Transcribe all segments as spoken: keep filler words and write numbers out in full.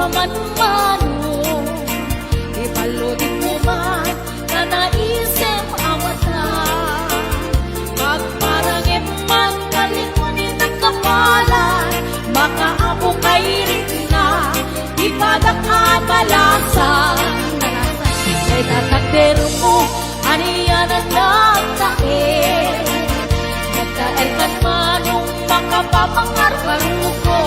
Manmano, ipaludingmo man nga naisem a mata. Pagparangem man nga lingon nagkapalan, makaapok ay rikna, ipadak a balasan. Kay tatakdermo, ania na nagtaer. Nagtaer kan manong makapapangarbaruko.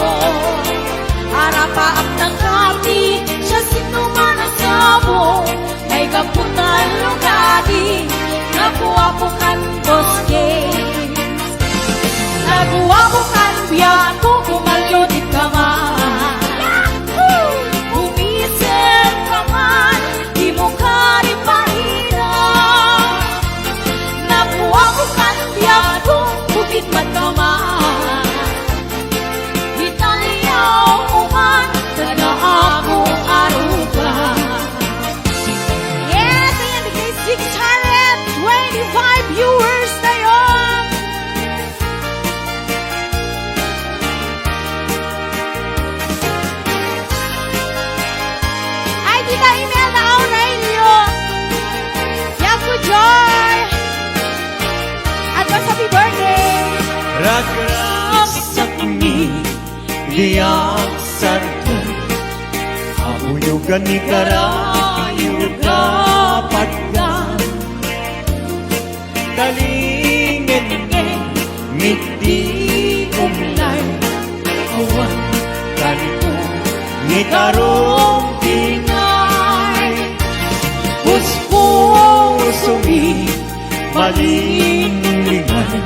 Arapaak nagkati, siasino man a sabo, may gapu tallo kadi, naguapo kan boss James. Naguapo kan biag ko, kumallo di ka man. Umisip ka man, di mo kadi paira. Naguapo kan biag ko, bukit man ka man. Italiaw ko man, kada ako aruga. Yes, ayan, tigay six hundred twenty-five viewers tayo. Ay, Tita Imelda Aurelio. Yaku Joy. Advance happy birthday. Ragragsak ni diak sartan. Abuyogan ni karayo kapatgan. Talingen miti umlay, awan kanko ni karumpingay. Puspusomi malinglingay,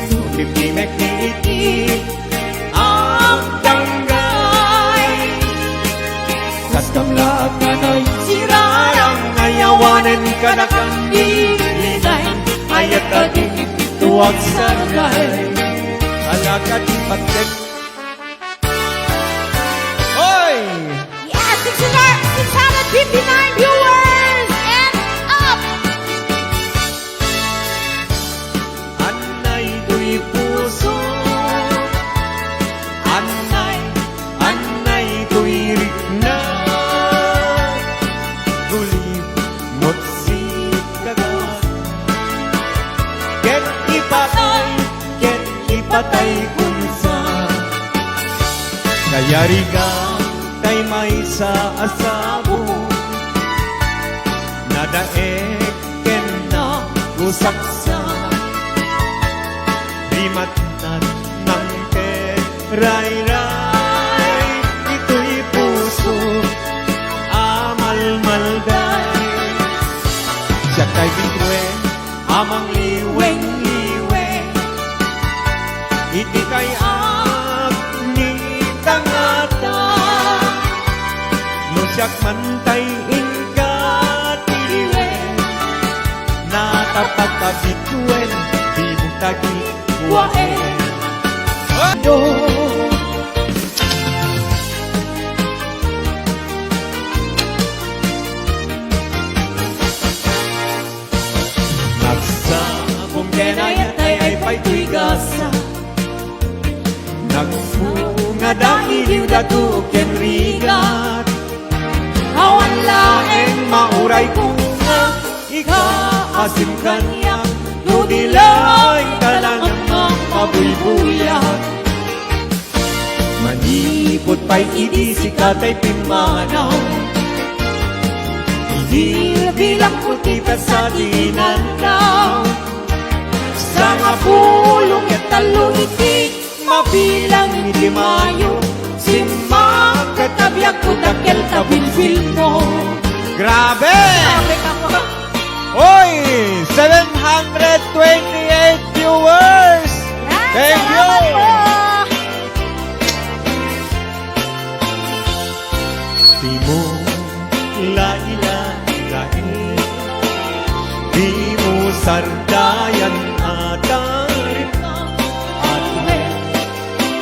no timtimek ni iti agdanggay. Kas kamlaat nga naisirarang, ayawanen kadakami linay, ayat a di tuag sargay. Alakad di patek. Hoy! Yes, six hundred, six hundred fifty-nine viewers and up! Annay toy puso, annay, annay toy rikna. Gulimot sikaga. Ket ipatay, ket ipatay kunsa. Kayarigan tay maysa a sabo. Nadaek ken nagusaksak. Rimatnat nangterayray ditoy puso a malmalday. Siak tay bituen a mangliwengliweng iti kay-at ni tangata. No siak man tay inka ti liwen, natapatpabituen, di mo tagikuaen. Ado. Nagsagum ken ayat ay pay toy gasa. Nagbunga da iliw, dato ken rigat. Awan laeng mauray ko nga ikaasim kaniak, no di laeng talaga mangpabuybuyak. Manipud pay idi sika tay pimmanaw, ibilbilangko ti petsa ti inannaw. Sangapulo ket tallo iti mabilang iti Mayo, simmakket a biagko dakkel ta bilbilmo. Grabe! Grabe ka po. Oy, seven hundred twenty-eight viewers. Yan, thank you. Salamat po. Di mo lailalain, di mo sardayan a taripna, at wen,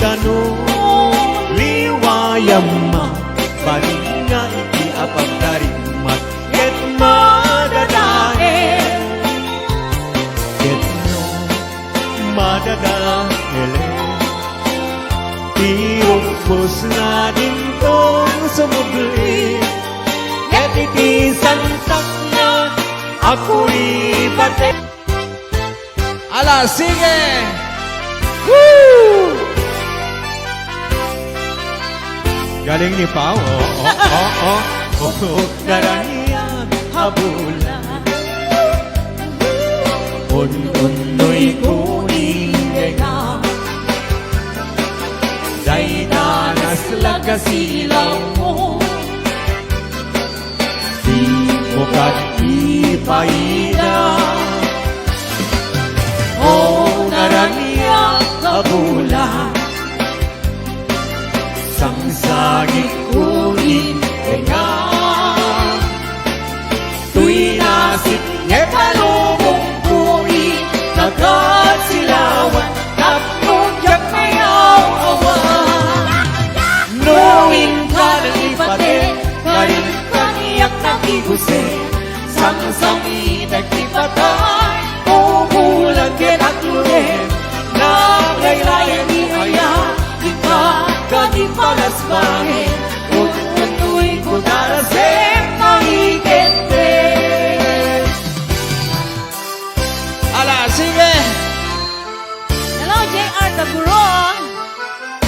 kano liwayam ma, bali nga iti apagdarimat. Ket madadael, ket no madadaelen, ti ubos na dintong sumubli. Ket iti santakna, akuribate. Ala, sige! Woo! Galing ni Pao. Oh, oh, oh, oh. Oh, naraniag a bulan. Un-unnoyko ni Dayta. Dayta naslag a silawmo. Dimo kad ipaida. O naraniag a bulan, sangsagitko ni Dayta. Toy nasipnget a lubongko ita kad silawan tapno diak mayaw-awan. No inka nalipate, karin kaniak nakiguse, sangsamitek ti patay, bubulan ket akluden, naglaylayan ni aya, inka kadi palasbaen, un-unnoyko tarasem nga ikette. Ala, sige! Hello, J R Taguro.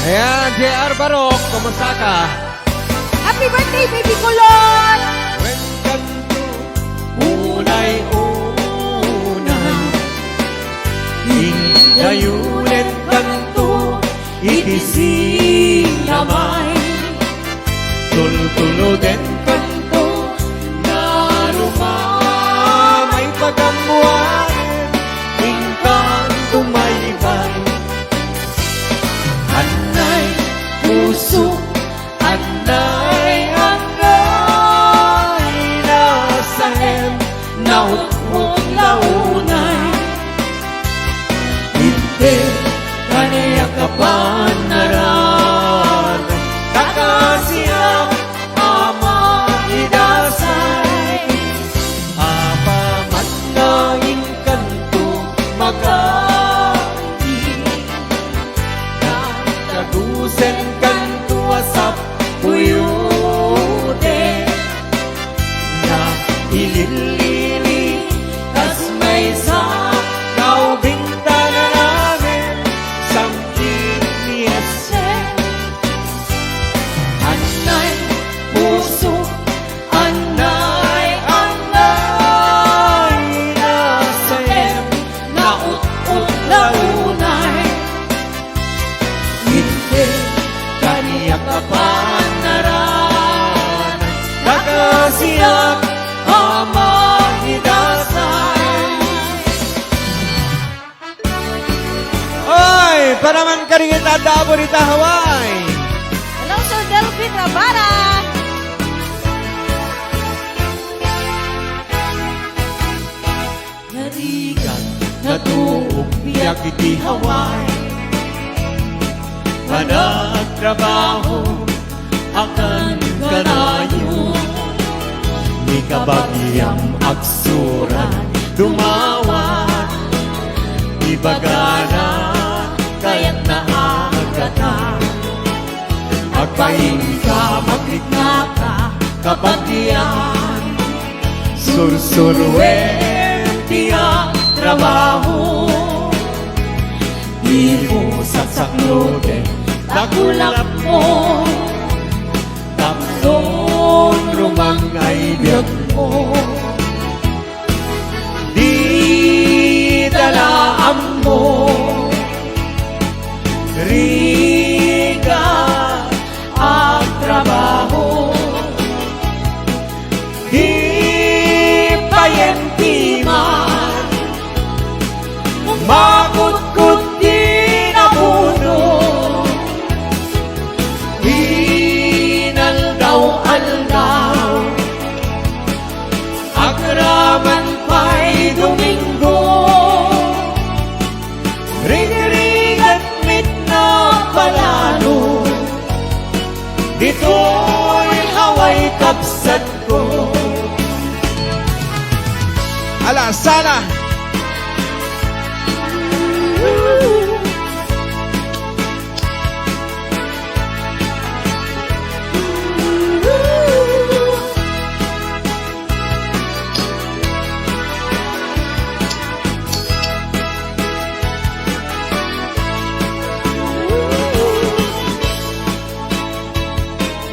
Ayan, J R Barok, kumusta ka? Happy birthday, baby kulot! Wen kanto, unay-unay, indayonen kanto, iti sinamay. Tultuloden kanto, nga rumamay pagammoanen, inkanto maybay. Annay, puso, annay, annay, nasaem, naut-ut la unay. Inted kaniak a panaran, kakasiak a maidasay. Apaman nga inkanto makaanggi, nagtagusen kanto a sappuyote. Nailillili kas maysa nga ubing ta nanamen sang-in ni Jesse. Annay, puso, annay, annay, nasaem, naut-ut la unay. Inted kaniak a panaran, kakasiak a maidasay. Oy, para man kadagiti adda Aburita, Hawaii. Hello, Sir Delvin Rabara. Narigat, natuok biag iti Hawaii. Panagtrabaho, akan kanayon. Ni kabagiam agsurat, dumawat. Ibagana, kayatna a agatan. Agbainka, magriknaka, kabagian. Sursuroen ti agtrabaho. Dimo saksakloten ta kulapmo. Tapno rumangay biagmo. Dita la ammo. Rigat agtrabaho. Di paenti man makutkot ti napuno. Inaldaw-aldaw, agraman pay Domingo. Rigrigat met napalalo. Ditoy Hawaii, kabsatko. Ala, sala.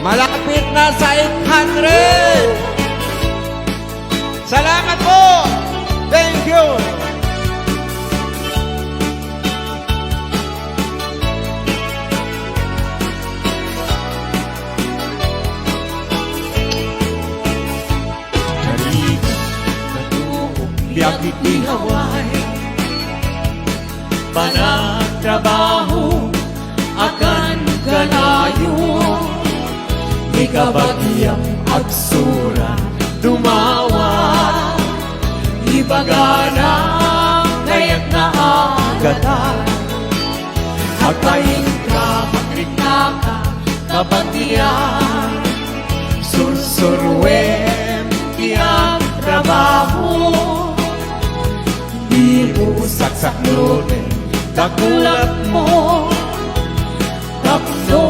Malapit na sa eight hundred. Salamat po. Thank you. Karigan, natuok biag iti Hawaii. Panagtrabaho, akan kanayon. Ni kabagiam agsura, dumawa. Ibagana, kayat nga agada. Agpainka, magriknaka, kabatian. Sursuruem ti agtrabaho. Dimo saksakloten dakulapmo. Tapno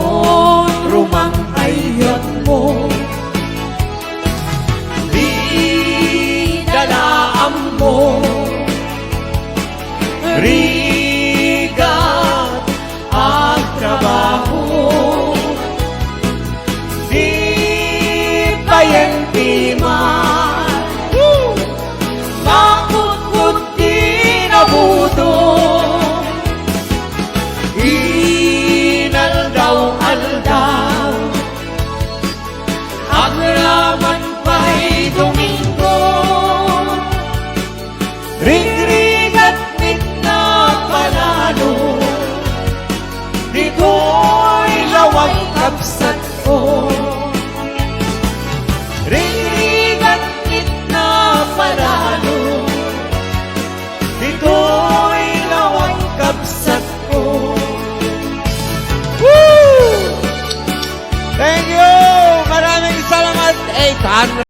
rumang ayatmo. Di dalaammo. Rigat agtrabaho. Di payen ti man. Woo! Makutkot ti nabuto. Inaldaw-aldaw. Agraman pay Domingo. Rigrigat met napalalo, ditoy lawag kabsatko. Rigrigat met napalalo, ditoy lawag kabsatko. Woo! Thank you! Maraming salamat, eight hundred.